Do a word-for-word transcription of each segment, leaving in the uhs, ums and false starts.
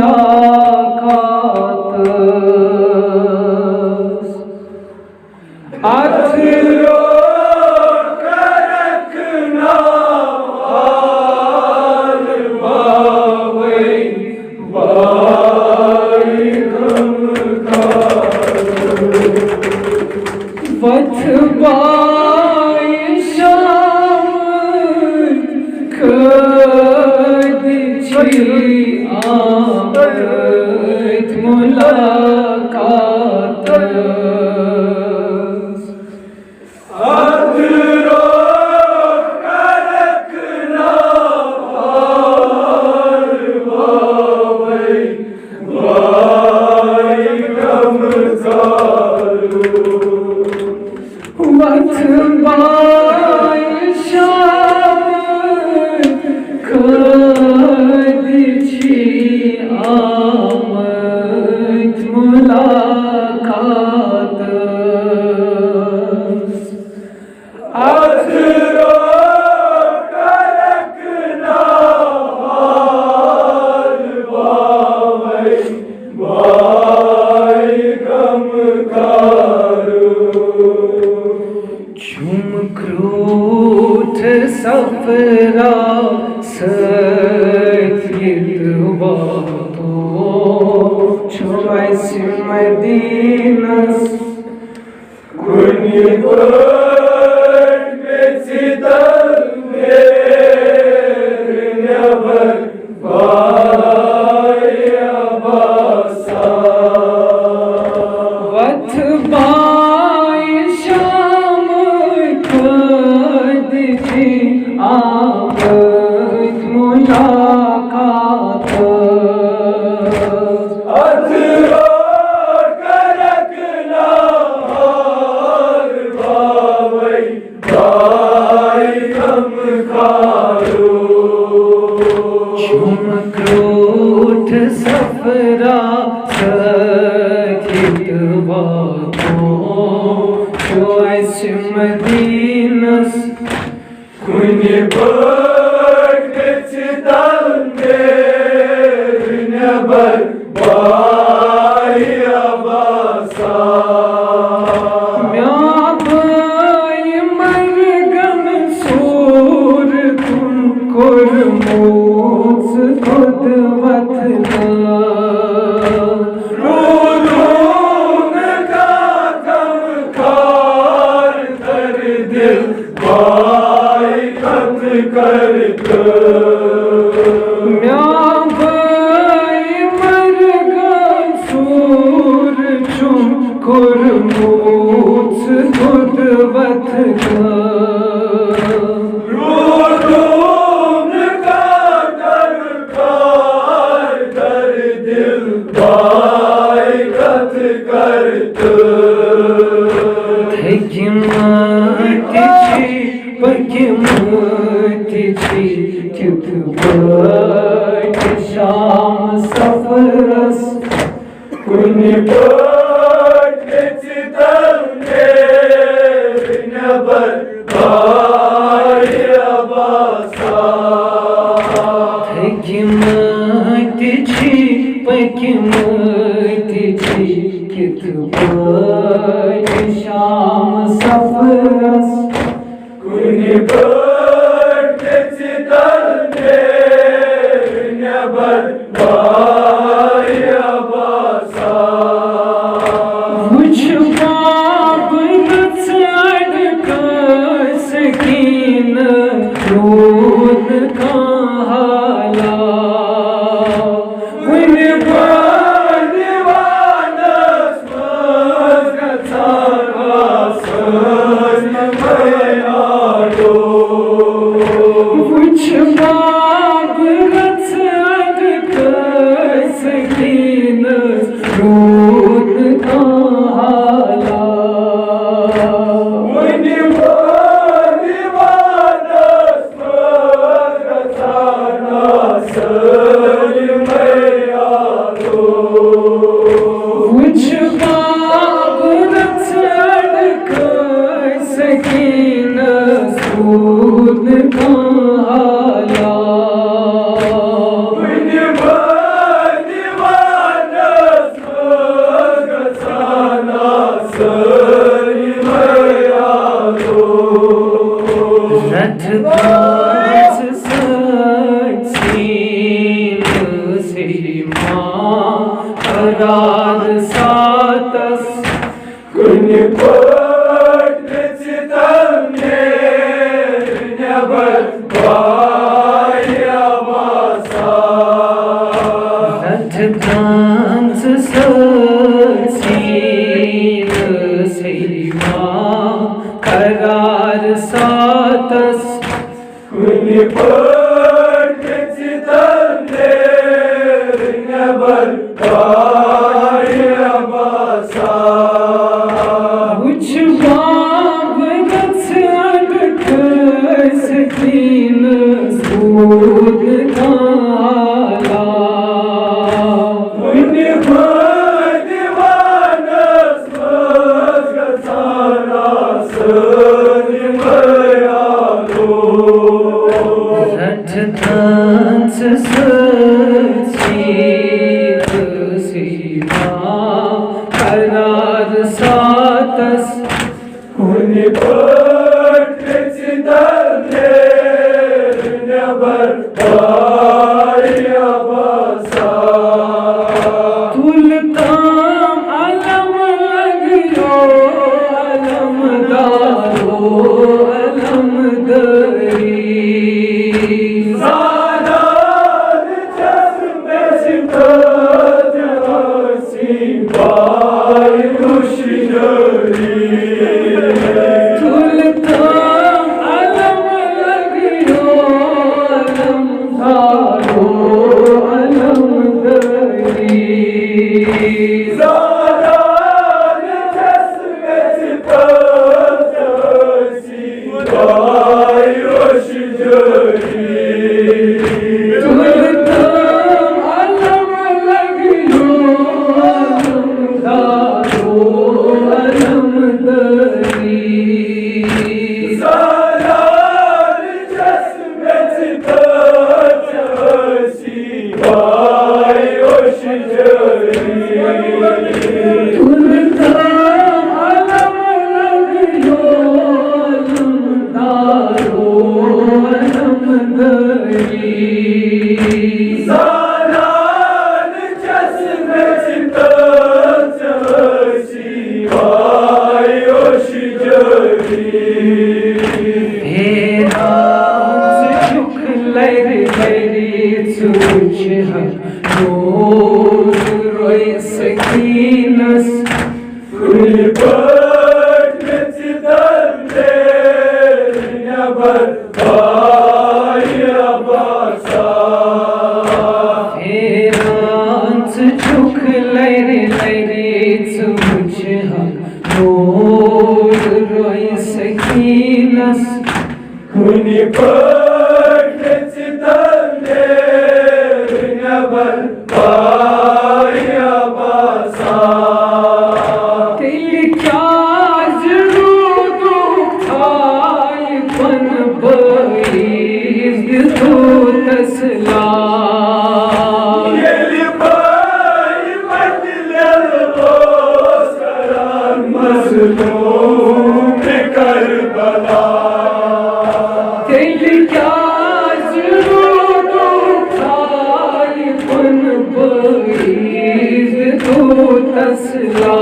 ملاقاتس۔ اتھ روک کرکھ ناوال باوے بائی غمخار۔ وتھ بائی شام قٲدۍ چھی آمٕتۍ ملاقاتس۔ اتھ روک کرکھ ناوال باوے بائی غمخار۔ وتھ بائی شام قٲدۍ چھی آمٕتۍ ملاقاتس۔ اتھ روک کرکھ ناوال باوے بائی غمخار۔ چھُم کرٛوٹھ سفرا سۭتۍ ییٚتہِ واتو، چھُ اَسہِ مدیٖنس کُنہِ پٲٹھۍ پیٚژِ تل نیرٕ نٮ۪بر۔ بایا باسا۔ وتھ بائی شام قٲدۍ چھی آمٕتۍ ملاقاتس۔ اتھ روک کرکھ ناوال باوے بائی غمخارو۔ چھُم کرٛوٹھ سفرا سۭتۍ ییٚتہِ واتو، چھُ اَسہِ مدیٖنس کُنہِ پٲٹھۍ پیٚژِ تل نیرٕ نٮ۪بر۔ بایا باسا۔ مےٚ آبٲے مرگن سوٗر کُن کوٚرمُت دۄد وتھنہٕ۔ روٗدُن کاکم کار تر دل بائی کتھ کرتہٕ۔ مےٚ آبٲے مرگن سوٗر چھُم کوٚرمُت دۄد وتھنہٕ۔ روٗدُن کاکم کار تر دل بائی کتھ کرتہٕ۔ تھٔکِمٕتۍ چھِ، پٔکِمٕتۍ چھِ، کِتھ پٲٹھۍ شام سفرس۔ کُنہِ پٲٹھۍ گژھِ تَل نیرٕ نٮ۪بر واریاہ باسان۔ تھٔکِمٕتۍ چھِ، پٔکِمٕتۍ چھِ، کِتھ پٲٹھۍ شام سفرس۔ کُنہِ پٲٹھۍ گژھِ تَل نیرٕ نٮ۪بر واریاہ باسان۔ وٕچھ باب رٕژ اَڈٕ کٲنٛسہِ کِنہٕ روٗد نہٕ کانٛہہ حالا۔ کُنہِ پٲٹھۍ دیوانس منٛز گژھان آسٲنۍ بیانو۔ وٕچھ باب رٕژ اَڈٕ کٲنٛسہِ کِنہٕ روٗد نہٕ کانٛہہ حالا۔ کُنہِ پٲٹھۍ دیوانس منٛز گژھان آسٲنۍ بیانو۔ وٕچھ باب رٕژ اَڈٕ کٲنٛسہِ کِنہٕ روٗد نہٕ کانٛہہ حالا۔ کُنہِ پٲٹھۍ قرار ساتس کُنہِ پٲٹھۍ گژھِ تَل نیرِ نٮ۪بر بایہِ عباسا۔ رٹھ ترٛنٛژ سۭتۍ سیٖنہٕ سۭتۍ ما قرار ساتس۔ کُنہِ پٲٹھۍ گژھِ تَل نیرِ نٮ۪بر بایہِ عباسا۔ وٕچھ باب گژھِ اَنٛدٕ کٲنٛسہِ دیٖنَس روٗد نہٕ کانٛہہ آلا۔ کُنہِ پٲٹھۍ دیوانس رٹھ ترٛنٛژ سۭتۍ سیٖنہٕ سۭتۍ ما قرار ساتس۔ کُنہِ پٲٹھۍ گژھِ تَل نیرِ نٮ۪بر بایہِ عباسا۔ تُل تام علم لگیو علمدارو علمداری۔ زانان چھَس مےٚ چھِ تٲج ٲسی بایہِ روشنٲری۔ تُل تام علم لگیو علمدارو علمداری۔ زانان چھَس مےٚ چھِ تٲج ٲسی بایہِ روشنٲری۔ تُل تام علم لگیو علمدارو علمداری۔ زانان چھَس مےٚ چھِ تٲج ٲسی بایہِ روشنٲری۔ تُل تام علم لگیو علمدارو علمداری۔ زانان چھَس مےٚ چھِ تٲج ٲسی بایہِ روشنٲری۔ حیران ژٕ چھُکھ لرِ لرِ، ژٕ وٕچھ ہا نوٗر روے سکیٖنس۔ کُنہِ پٲٹھۍ گژھِ تَل نیرِ نٮ۪بر بایہِ عباسا۔ حیران ژٕ چھُکھ لرِ لرِ، ژٕ وٕچھ ہا نوٗر روے سکیٖنس۔ کُنہِ پٲٹھۍ گژھِ تَل نیرِ نٮ۪بر بایہِ عباسا۔ تیٚلہِ کیٛازِ روٗدُکھ ژھایہِ پنہٕ بٲیِس دِتُو تسلا؟ ییٚلہِ بایہِ پتہٕ لٮ۪ل اوس کران مظلوم کربلا۔ تیٚلہِ کیٛازِ روٗدُکھ ژھایہِ پنہٕ بٲیِس دِتُو تسلا؟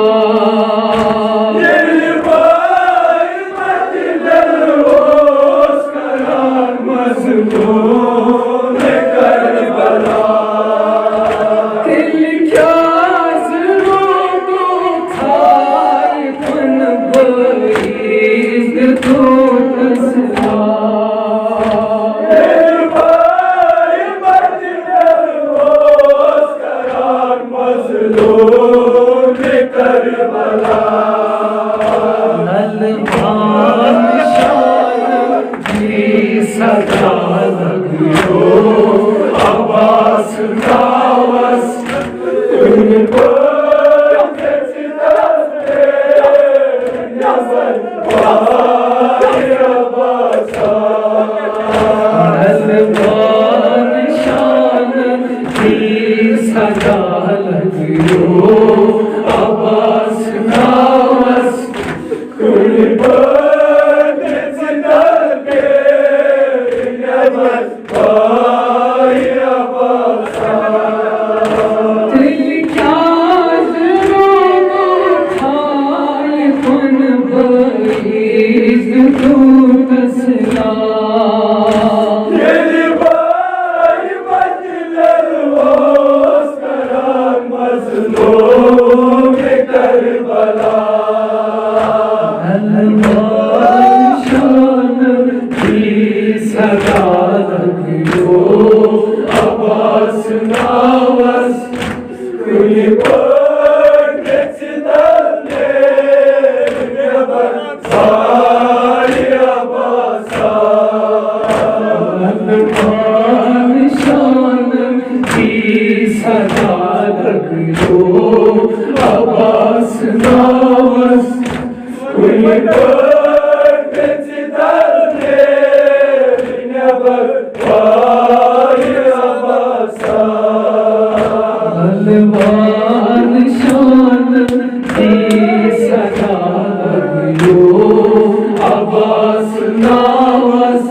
ییٚلہِ بایہِ پتہٕ لٮ۪ل اوس کران مظلوم کربلا۔ تیٚلہِ کیٛازِ روٗدُکھ ژھایہِ پنہٕ بٲیِس دِتُو تسلا؟ ییٚلہِ بایہِ پتہٕ لٮ۪ل اوس کران مظلوم کربلا۔ نلبان شاہ صدا لگیو عباس ناوس۔ کُنہِ پٲٹھۍ گژھِ تَل نیرِ نٮ۪بر بایہِ عباسا۔ نلبان شاہ صدا لگیو عباس ناوس۔ کُنہِ پٲٹھۍ گژھِ تَل نیرِ نٮ۪بر بایہِ عباسا۔ تیٚلہِ کیٛازِ عباس ناوس کُنہِ پٲٹھۍ گژھِ درنیر نٮ۪بر پایہِ عباسا۔ بلوان شان دی صدا لگیو عباس ناوس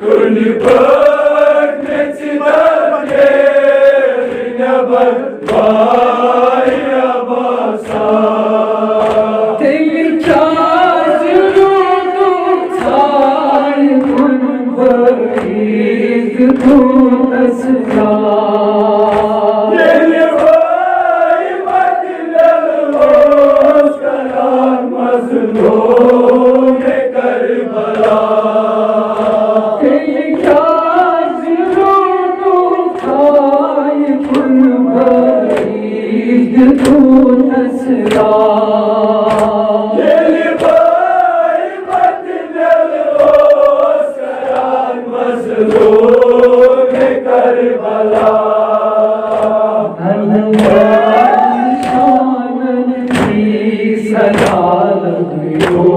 کُنہِ پٲٹھۍ گژھِ درنیر نٮ۪بر پایہِ عباسا۔ تیٚلہِ کیٛازِ روٗدُم ژھایہِ کُن بٔرِتھ دوٗنس تام؟ ییٚلہِ بٲے بدلٮ۪ن اوس کران مظلوم کربلا۔ تیٚلہِ کیٛازِ روٗدُم ژھایہِ کُن بٔرِتھ دوٗنس تام؟ ییٚلہِ بٲے بدلٮ۪ن اوس کران مظلوم کربلا۔ انوار شانن دی صدا لگیو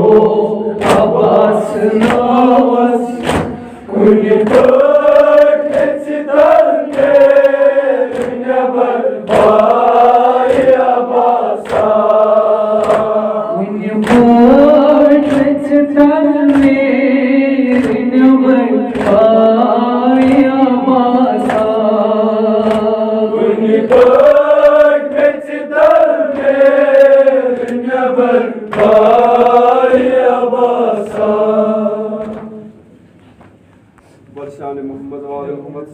عباس ناوس کُنہِ پٲٹھۍ گژھِ درنیر نٮ۪بر پایہِ عباسا۔ کُنہِ پٲٹھۍ گژھِ درنیر نٮ۪بر پایہِ عباسا۔ کُنہِ پٲٹھۍ گژھِ درنیر نٮ۪بر